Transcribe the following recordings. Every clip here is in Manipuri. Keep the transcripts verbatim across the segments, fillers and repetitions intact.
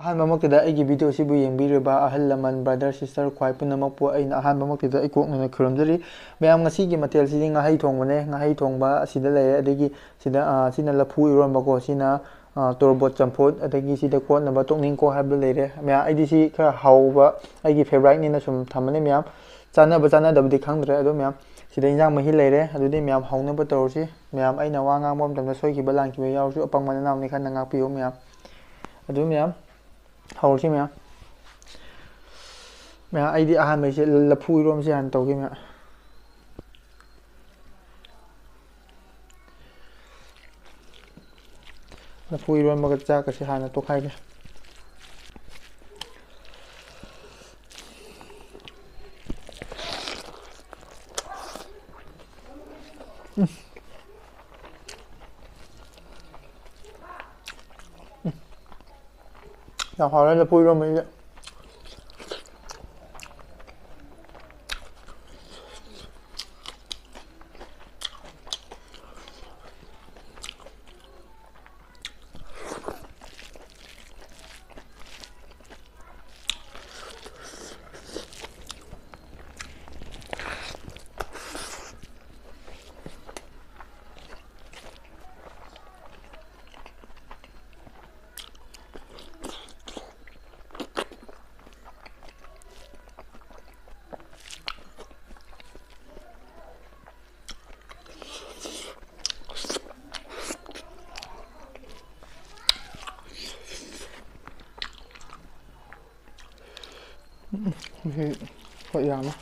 ꯑꯍꯥꯟꯕꯃꯛꯇꯗ ꯑꯩꯒꯤ video ꯁꯤꯕꯨ ꯌꯦꯡꯕꯤꯔꯤꯕ ꯑꯍꯜ ꯂꯃꯟ, brother, sister ꯈ꯭ꯋꯥꯏ ꯄꯨꯝꯅꯃꯛꯄꯨ ꯑꯩꯅ ꯑꯍꯥꯟꯕꯃꯛꯇꯗ ꯏꯀꯣꯛꯅꯅ ꯈꯨꯔꯨꯝꯖꯔꯤ꯫ ꯃꯌꯥꯝ, ꯉꯁꯤꯒꯤ ꯃꯊꯦꯜꯁꯤꯗꯤ ꯉꯥꯍꯩ ꯊꯣꯡꯕꯅꯦ꯫ ꯉꯥꯍꯩ ꯊꯣꯡꯕ ꯑꯁꯤꯗ ꯂꯩꯔꯦ꯫ ꯑꯗꯒꯤ ꯁꯤꯗ, ꯑ, ꯁꯤꯅ ꯂꯐꯨ ꯏꯔꯣꯟꯕꯀꯣ, ꯁꯤꯅ, ꯑ, ꯇꯣꯔꯕꯣꯠ ꯆꯝꯐꯨꯠ, ꯑꯗꯒꯤ ꯁꯤꯗ ꯀꯣꯠꯅꯕ ꯇꯣꯛꯅꯤꯡꯀꯣ ꯍꯥꯏꯕꯗꯨ ꯂꯩꯔꯦ꯫ ꯃꯌꯥꯝ, ꯑꯩꯗꯤ ꯁꯤ ꯈꯔ ꯍꯥꯎꯕ, ꯑꯩꯒꯤ favourite ꯅꯤꯅ ꯁꯨꯝ ꯊꯝꯕꯅꯦ ꯃꯌꯥꯝ꯫ ꯆꯥꯟꯅꯕ ꯆꯥꯟꯅꯗꯕꯗꯤ ꯈꯪꯗ꯭ꯔꯦ, ꯑꯗꯣ ꯃꯌꯥꯝ, ꯁꯤꯗ ꯏꯟꯖꯥꯡ ꯃꯍꯤ ꯂꯩꯔꯦ꯫ ꯑꯗꯨꯗꯤ ꯃꯌꯥꯝ, ꯍꯧꯅꯕ ꯇꯧꯔꯁꯤ꯫ ꯃꯌꯥꯝ, ꯑꯩꯅ ꯋꯥ ꯉꯥꯡꯕ ꯃꯇꯝꯗ ꯁꯣꯏꯈꯤꯕ ꯂꯥꯟꯈꯤꯕ ꯌꯥꯎꯔꯁꯨ ꯑꯄꯪꯕ ꯅꯅꯥꯎꯅꯤ ꯈꯟꯅ ꯉꯥꯛꯄꯤꯌꯨ ꯃꯌꯥꯝ꯫ ꯑꯗꯨ ꯃꯌꯥꯝ, ꯍꯧꯔꯁꯤ ꯃꯌꯥꯝ꯫ ꯃꯌꯥꯝ, ꯑꯩꯗꯤ ꯑꯍꯥꯟꯕꯩꯁꯦ ꯂꯐꯨ ꯏꯔꯣꯝꯁꯦ ꯍꯥꯟꯅ ꯇꯧꯒꯦ ꯃꯌꯥꯝ꯫ ꯂꯐꯨ ꯏꯔꯣꯟꯕꯒ ꯆꯥꯛꯀꯁꯦ ꯍꯥꯟꯅ ꯇꯣꯠꯈꯥꯏꯒꯦ꯫ ꯎꯝ꯫ ꯎꯝ꯫ ꯌꯥꯝ ꯍꯥꯎꯔꯦ ꯂꯐꯨ ꯏꯔꯣꯟꯕꯁꯤꯗꯤ꯫ ꯎꯝ, ꯃꯍꯤ ꯈꯔ ꯌꯥꯝꯃꯦ꯫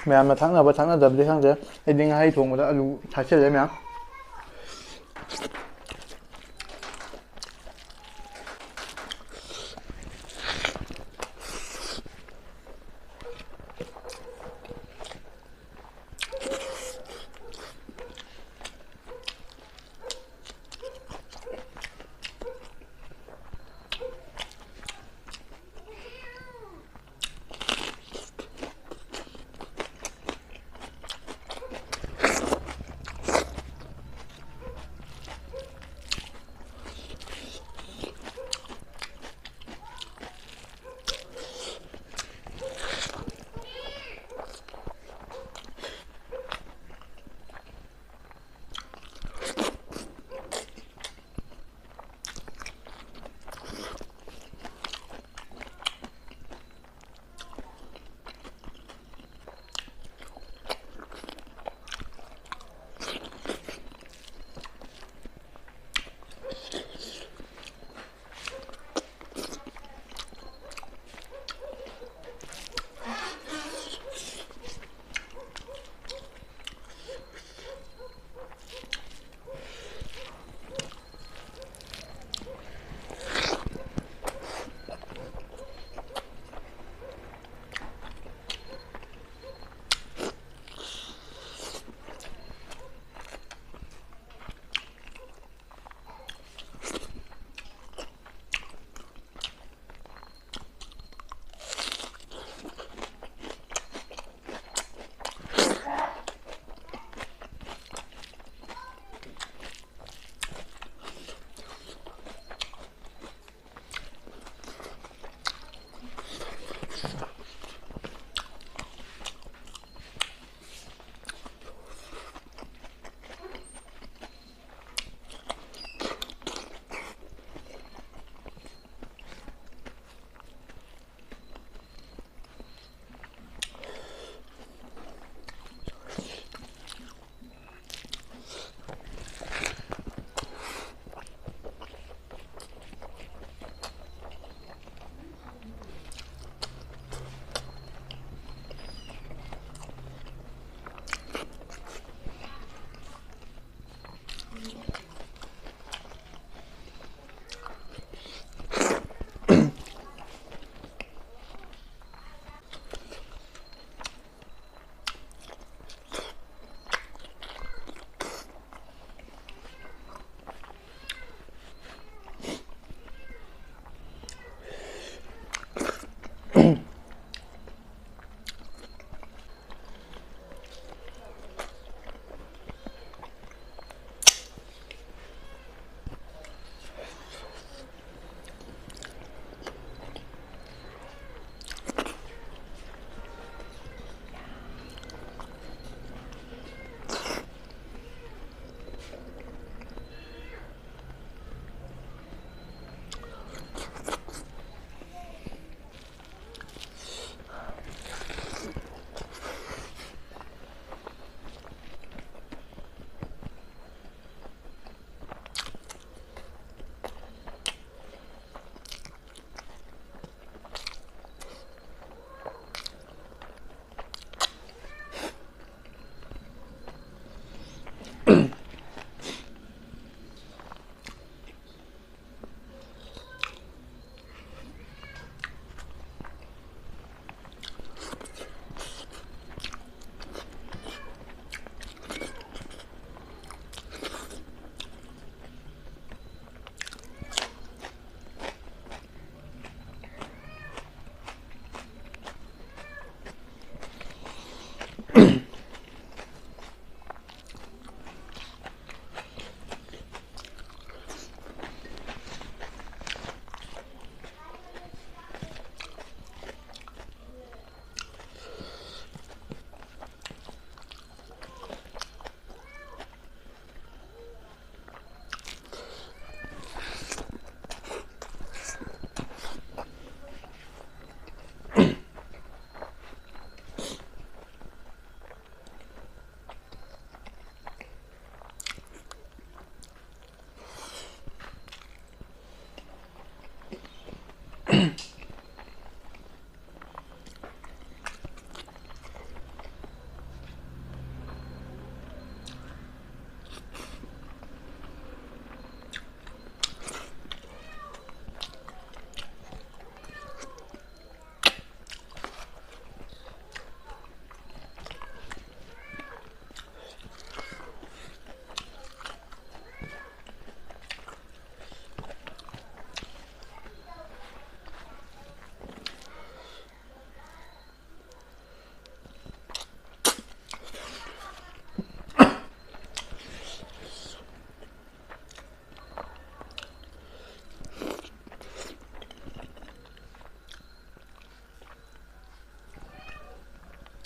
ꯃꯌꯥꯝꯅ ꯊꯛꯅꯕ ꯊꯛꯅꯗꯕꯗꯤ ꯈꯪꯗꯦ, ꯑꯩꯗꯤ ꯉꯥꯍꯩ ꯊꯣꯡꯕꯗ ꯑꯂꯨ ꯊꯥꯛꯆꯜꯂꯦ ꯃꯌꯥꯝ꯫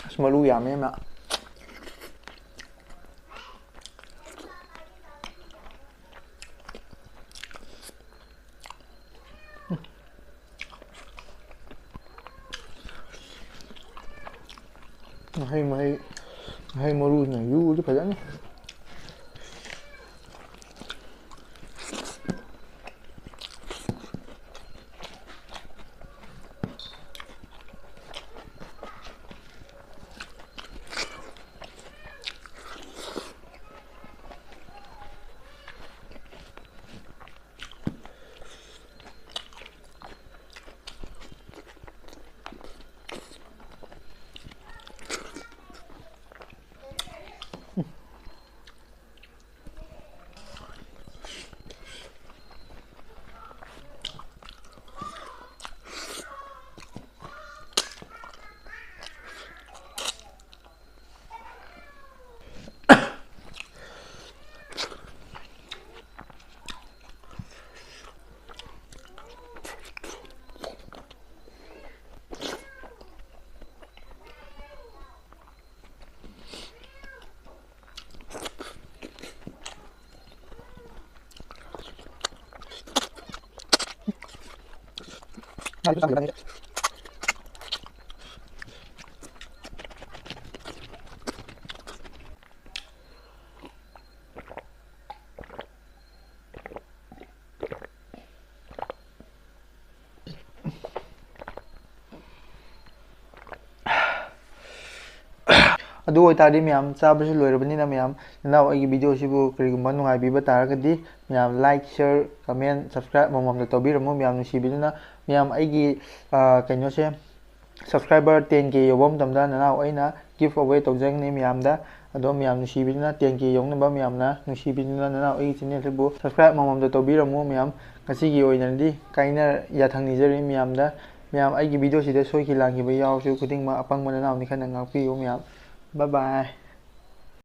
ꯑꯁ, ꯃꯔꯨ ꯌꯥꯝꯃꯦ ꯌꯥꯝꯅ꯫ ꯃꯍꯩ, ꯃꯍꯩ, ꯃꯍꯩ ꯃꯔꯨꯁꯤꯅ ꯌꯨꯕꯗꯤ ꯐꯖꯅꯤ꯫ ꯑꯗꯨ ꯑꯣꯏꯇꯥꯔꯗꯤ ꯃꯌꯥꯝ, ꯆꯥꯕꯁꯨ ꯂꯣꯏꯔꯕꯅꯤꯅ ꯃꯌꯥꯝ, ꯅꯅꯥꯎ ꯑꯩꯒꯤ video ꯁꯤꯕꯨ ꯀꯔꯤꯒꯨꯝꯕ ꯅꯨꯡꯉꯥꯏꯕꯤꯕ ꯇꯥꯔꯒꯗꯤ ꯃꯌꯥꯝ like, share, comment, subscribe ꯑꯃꯃꯝꯗ ꯇꯧꯕꯤꯔꯝꯃꯨ ꯃꯌꯥꯝ ꯅꯨꯡꯁꯤꯕꯤꯗꯨꯅ꯫ ꯃꯌꯥꯝ ꯑꯩꯒꯤ, ꯑ, ꯀꯩꯅꯣꯁꯦ, subscriber ten K ꯌꯧꯕ ꯃꯇꯝꯗ ꯅꯅꯥꯎ ꯑꯩꯅ give away ꯇꯧꯖꯒꯅꯤ ꯃꯌꯥꯝꯗ꯫ ꯑꯗꯣ ꯃꯌꯥꯝ ꯅꯨꯡꯁꯤꯕꯤꯗꯨꯅ ten K ꯌꯧꯅꯕ ꯃꯌꯥꯝꯅ ꯅꯨꯡꯁꯤꯕꯤꯗꯨꯅ ꯅꯅꯥꯎ ꯑꯩꯒꯤ channel ꯁꯤꯕꯨ subscribe ꯑꯃꯃꯝꯗ ꯇꯧꯕꯤꯔꯝꯃꯨ ꯃꯌꯥꯝ꯫ ꯉꯁꯤꯒꯤ ꯑꯣꯏꯅꯗꯤ ꯀꯥꯏꯅ ꯌꯥꯊꯪ ꯅꯤꯖꯔꯤ ꯃꯌꯥꯝꯗ꯫ ꯃꯌꯥꯝ ꯑꯩꯒꯤ video ꯁꯤꯗ ꯁꯣꯏꯈꯤ ꯂꯥꯟꯈꯤꯕ ꯌꯥꯎꯔꯁꯨ ꯈꯨꯗꯤꯡꯃꯛ ꯑꯄꯪꯕ ꯅꯅꯥꯎꯅꯤ ꯈꯟꯅ ꯉꯥꯛꯄꯤꯌꯨ ꯃꯌꯥꯝ꯫ Bye bye꯫